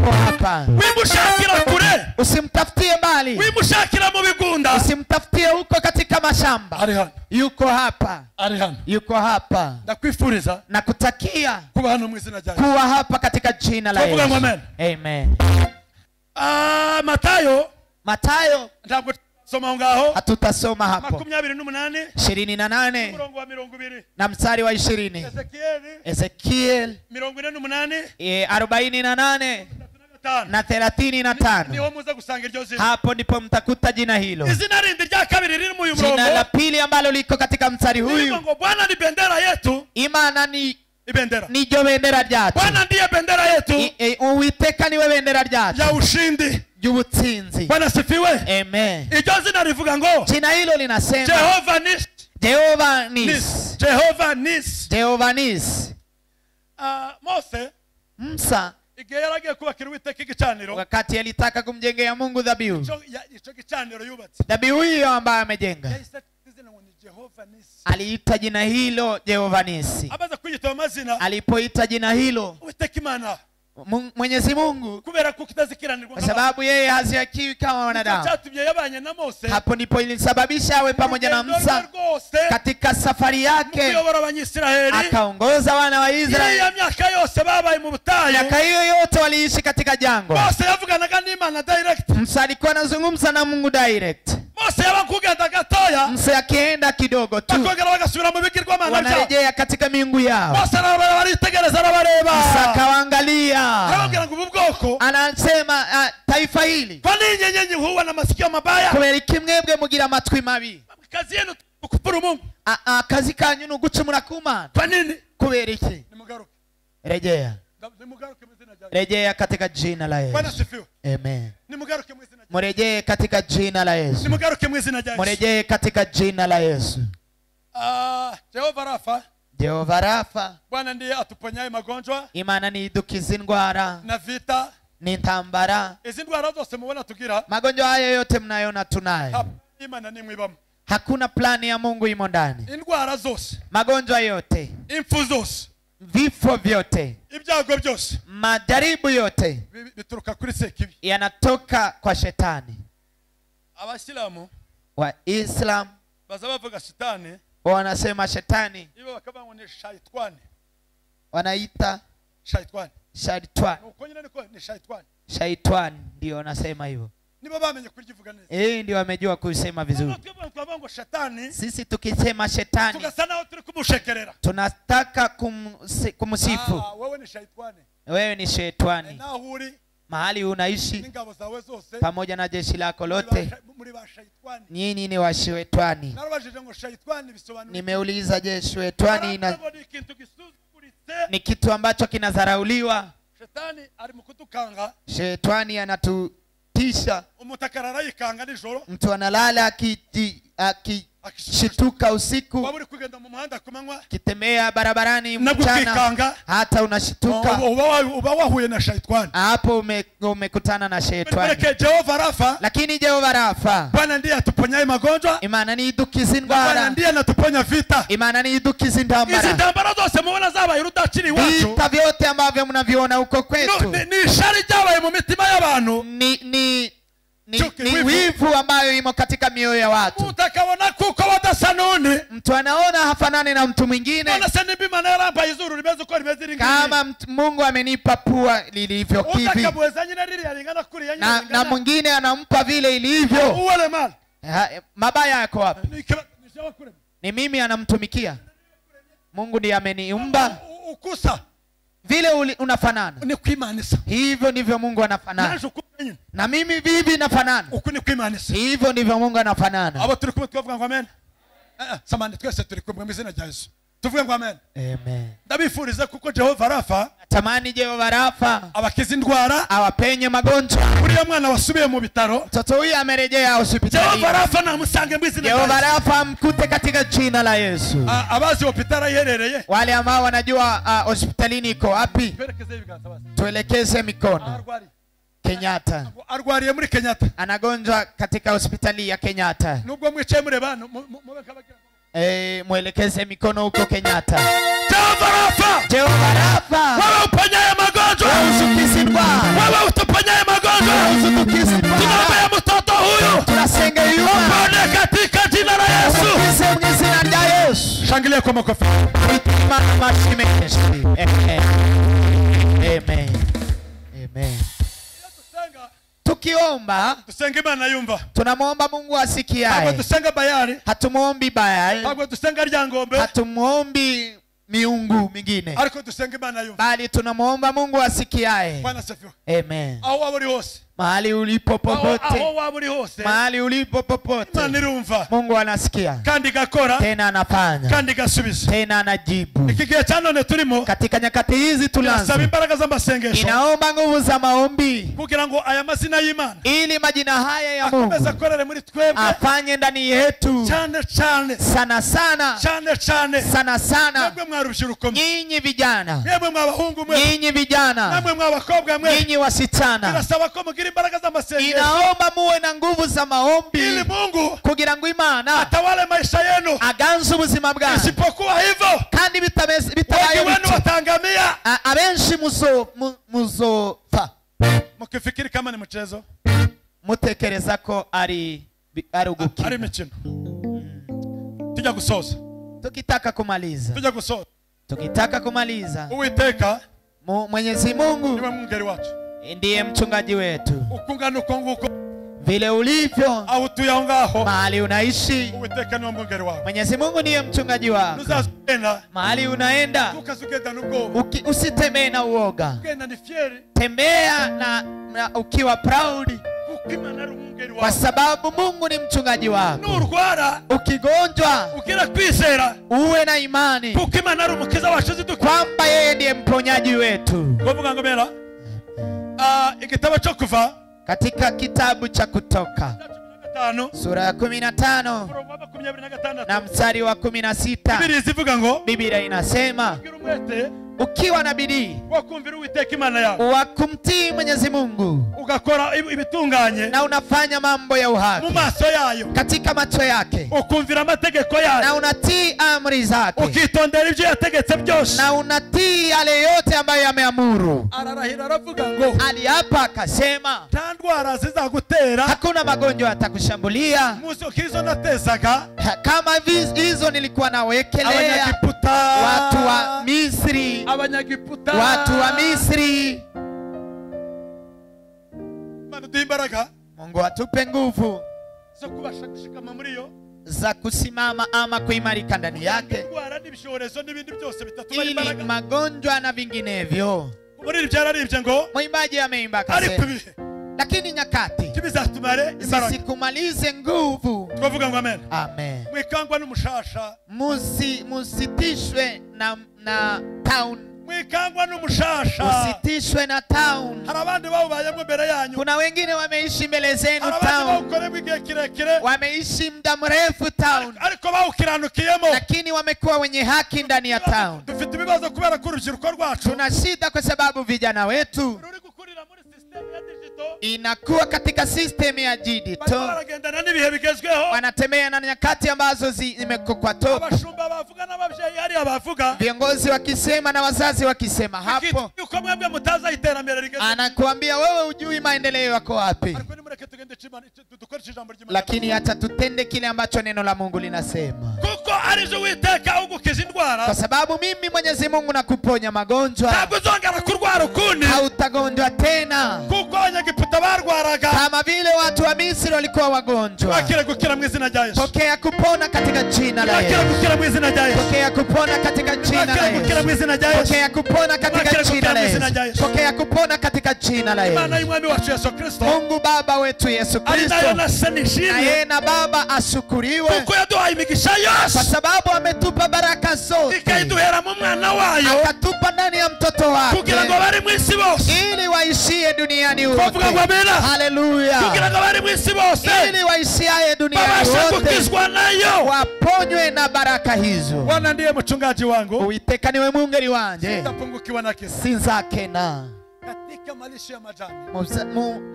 Ako hapa. Wimushakira kure. Usimtafutie mbali. Wimushakira mu bigunda. Usimtafutie huko katika mashamba. Ari hano. Yuko hapa. Ari hano. Yuko hapa. Ndakwifuriza. Nakutakia kuba hano mu izina rya Yesu. Kuwa hapa katika jina la Yesu. Amen. Amen. Matayo. Matayo. Ntabwo soma ngaho. Hatutasoma hapo. 28. 28. Murongo wa 20. Na mstari wa 20. Ezekiel 48. 48 na 35. Niho muza gusanga iryo zina. Hapo ndipo mtakuta jina hilo. Izina rindi rya kabiri riri mu murongo. Jina la pili ambalo liko katika mstari huyu. Ngo Bwana ni bendera yetu. Imana ni ibendera. Nijo bendera ryacu. Bwana ndiye bendera yetu. Uwiteka niwe bendera ryacu. Ya ushindi. Y'ubutsinzi. Bwana sifiwe. Amen. Iryo zina rivuga ngo jina hilo linasema Jehova Nis. Jehova Nis. Jehova Nis. Jehova Nis. Mose Musa igihe yaragiye kubakira Uwiteka igicaniro, wakati alitaka kumjengea Mungu dhabihu, ico gicaniro yubatse, dhabihu hiyo ambayo amejenga, Jehova Nisi. Aliita jina hilo Jehova Nisi. Amaze kwiyita amazina, alipoita jina hilo Uwiteka Imana, Mwenyezi Mungu, kubera ko kitazikiranirwa, kwa sababu yeye haziakiwi kama wanadamu. Cyatumye yabanye na Mose. Hapo ndipo ilisababisha awe pamoja na Musa katika safari yake, kuyobora Abanyisiraheli, akaongoza wana wa Israeli. Iya myaka yose babaye mu butayu, miaka hiyo yote waliishi katika jangwa. Mose yavuganaga n'Imana direct. Musa alikuwa anazungumza na Mungu direct. Mose yabakugenda gatoya, Musa akienda kidogo tu, bakongera bagasubira mu bigirwamana byabo, wanarejea katika miungu yao. Mose araritegereza, arabareba. Musa akawaangalia, arababwira ngo ubu bwoko, anasema taifa hili, kwa nini nyenye huwa na masikio mabaya? Kubera iki mwebwe mugira amatwi mabi? Kazi yenu kukufuru Mungu. Kazi kanyu ni ugucumura ku Mana. Kwa nini? Kubera iki? Nimugaruke. Rejea. Nimugaruke mu izina rya Yesu. Rejea katika jina la Yesu. Bwana asifiwe. Amen. Nimugaruke mu izina rya Yesu. Murejee katika jina la Yesu. Nimugaruke mu izina rya Yesu. Murejee katika jina la Yesu. Jehova Rafa. Jehova Rafa. Bwana ndiye atuponyaye magonjwa. Imana ni idukiza indwara na vita n'intambara. Izi ndwara zose mubona tugira, magonjwa hayo yote mnayoona tunayo, Imana ni mwibamo. Hakuna plani ya Mungu imo ndani. Indwara zose, magonjwa yote, impfu zose, vifo vyote, ibyago byose, majaribu yote bituruka kuri sekibi, yanatoka kwa shetani. Abasilamu wa Islam baza bavuga shetani, wanasema shetani, ibo bakavuga ngo ni shaitwani, wanaita shaitwani, shaitwani. Uko nyine niko ni shaitwani, shaitwani ndio wanasema hivyo. Nibo bamenye kulivuga neza. Ndio wamejua kusema vizuri. Tukavuga ngo shetani, sisi tukisema shetani tugasana aho turi kumushekerera, tunataka kumsifu. Wewe ni shaitwani, wewe ni shetani. Na huri mahali unaishi n'ingabo zawe zose, pamoja na jeshi lako lote, muri ba shaitwani. Nyinyi ni wa shetani. Narabajije ngo shaitwani bisobanura, nimeuliza je shetani na ni kitu ambacho kinadharauliwa. Shetani ari mu kutukanga, shetani anatutisha. Umutakara yikanga nijoro, mtu analala akishituka usiku, waburi kugenda mu muhanda kumanywa, kitembea barabarani mchana, hata unashituka, uba wahuye na shaitani. Hapo umekutana na shetani. Jehova Rafa, lakini Jehova Rafa, Bwana ndiye atuponyaye magonjwa, Imana ni idukiza indwara, Bwana ndiye anatuponya vita, Imana ni idukiza intambara. Izi ntambara zose mubona zabaye rudaciri iwacu, vita vyote ambavyo mnaviona huko kwetu, ni ishari ryabaye mu mitima y'abantu, ni wivu ambayo imo katika mioyo ya watu. Utakabona kuko badasa none, mtu anaona hafanani na mtu mwingine. Kama Mungu amenipa pua lilivyo hivi, na mwingine anampa vile ilivyo, mabaya yako wapi? Ni mimi anamtumikia. Mungu ndiye ameniumba vile unafanana, hivyo ndivyo Mungu anafanana. Na mimi vivi nafanana, hivyo ndivyo Mungu anafanana. Abo turi kumwe tuvuga ngo amen. Samani twese turi kumwe mu izina rya Yesu. Tuvuge ngo amen. Amen. Ndabifuriza kuko Jehova Rafa, tamani Jehova Rafa abakiza indwara, awapenye magonjwa. Uriya mwana wasubiye mu bitaro, mtoto huyu amerejea hospitali. Jehova Rafa namusange mu izina rya Yesu. Jehova Rafa mkute katika jina la Yesu. Abazi hospitali iherereye, wale ambao wanajua hospitalini iko wapi, tuelekeze mikono. Kenyatta. Arwariye muri Kenyatta. Anagonjwa katika hospitali ya Kenyatta. Nubwo mwicaye murebana, mwelekeze mikono huko Kenyatta. Jehova Rafa, Jehova Rafa, wewe uponyaye magonjwa, wewe utuponyaye magonjwa, tunaombea mtoto huyu, tunasenga yuma, upone katika jina la Yesu. Mu izina rya Yesu. Shangilia kwa makofi. Amen. Amen. Tukiomba, tusenge Imana yumva. Tunamuomba Mungu asikiaye. Ntabwo dusenga Bayali. Hatumuombi Bayali. Ntabwo dusenga Ryangombe. Hatumuombi miungu mingine. Ariko dusenga Imana yumva. Bali tunamuomba Mungu asikiaye. Bwana asifiwe. Amen. Aho waba uri hose. Mahali ulipo popote. Aho waba uri hose. Mahali ulipo popote. Imana irumva. Mungu anasikia. Kandi igakora. Tena anafanya. Kandi igasubiza. Tena anajibu. Iki gihe cya none turimo. Katika nyakati hizi tunazo. Turasaba imbaraga z'amasengesho. Inaomba nguvu za maombi. Kugira ngo aya mazina y'Imana. Ili majina haya ya Mungu akomeze akorere muri twebwe. Afanye ndani yetu. Cyane cyane. Sana sana. Cyane cyane. Sana sana. Mwebwe mwarubyiruko. Nyinyi vijana. Mwebwe mwabahungu mwe. Nyinyi vijana. Namwe mwabakobwa mwe. Nyinyi wasichana. Turasaba ko mugira imbaraga z'amasengesho. Inaomba muwe na nguvu za maombi ili Mungu kugira ngo Imana atawale maisha yenu, aganze ubuzima bwanyu. Isipokuwa hivyo kandi bitabaye wenu watangamia. Abenshi muzopfa. Mkifikiri kama ni mchezo, mutekereza ko ari ugukina, ari mikino. Tujya gusoza. Tukitaka kumaliza. Tujya gusoza. Tukitaka kumaliza. Uwiteka Mwenyezi Mungu niwe mwungeri wacu, ndiye mchungaji wetu. Ukungana uko nguko vile ulivyo, aho utuye aho ngaho, mahali unaishi, Uwiteka niwe mwungeri wawe. Mwenyezi Mungu ndiye mchungaji wako. Mahali unaenda usitembee na uoga. Tembea na ukiwa proud, kwa sababu Mungu ni mchungaji wako. Ukigonjwa, uwe na imani kwamba yeye ndiye mponyaji wetu. Katika kitabu cha Kutoka sura ya 15 na mstari wa 16, Biblia inasema, ukiwa na bidii wa kumtii Mwenyezi Mungu na unafanya mambo ya uhaki katika macho yake, na unatii amri zake, na unatii yale yote ambayo ameamuru. Aliapa akasema, hakuna magonjwa yatakushambulia kama hizo nilikuwa nawekelea watu wa Misri. Watu wa Misri. Mungu atupe nguvu za kusimama ama kuimarika ndani yake, ili magonjwa na vinginevyo. Mwimbaji ameimba akasema, lakini nyakati zisikumalize nguvu. Amen. Musitishwe na town. Usitishwe na town. Kuna wengine wameishi mbele zenu town, wameishi muda mrefu town, lakini wamekuwa wenye haki ndani ya town. Tuna shida kwa sababu vijana wetu inakuwa katika system ya digital, wanatembea na nyakati ambazo zimekuwa top. Viongozi wakisema na wazazi wakisema hapo, anakuambia wewe hujui maendeleo yako wapi. Lakini hata tutende kile ambacho neno la Mungu linasema, kwa sababu mimi Mwenyezi Mungu nakuponya magonjwa, hautagonjwa tena kama vile watu wa Misri walikuwa wagonjwa. Pokea kupona katika jina la Yesu. Pokea kupona katika jina la Yesu. Pokea kupona katika jina la Yesu. Pokea kupona katika jina la Yesu. Mungu Baba wetu Yesu Kristo, na yeye na Baba ashukuriwe, kwa sababu ametupa baraka zote, akatupa ndani ya mtoto wake, ili waishie duniani wote. Haleluya. Ili waishie duniani wote waponywe na baraka hizo. Bwana ndiye mchungaji wangu, Uwiteka niwe mwungeri wanje, sitapungukiwa na kitu. Sinzakena. Katika malisho ya majani,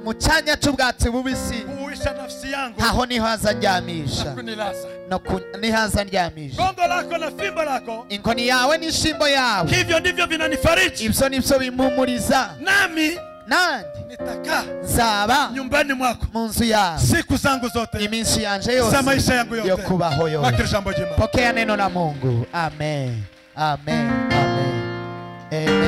muchanya cy'ubwatsi bubisi, huisha nafsi yangu, aho niho azandyamisha, niho azandyamisha. Gongo lako na fimbo lako, inkoni yawe n'ishimbo yawe, hivyo ndivyo vinanifariji, ibyo nibyo bimpumuriza. Nami nandi nitakaa nzaba nyumbani mwako mu nzu yawe siku zangu zote, iminsi yanje yose za maisha yangu yote, yo kubaho yose. Pokea neno la Mungu. Amen. Amen. Amen. Amen.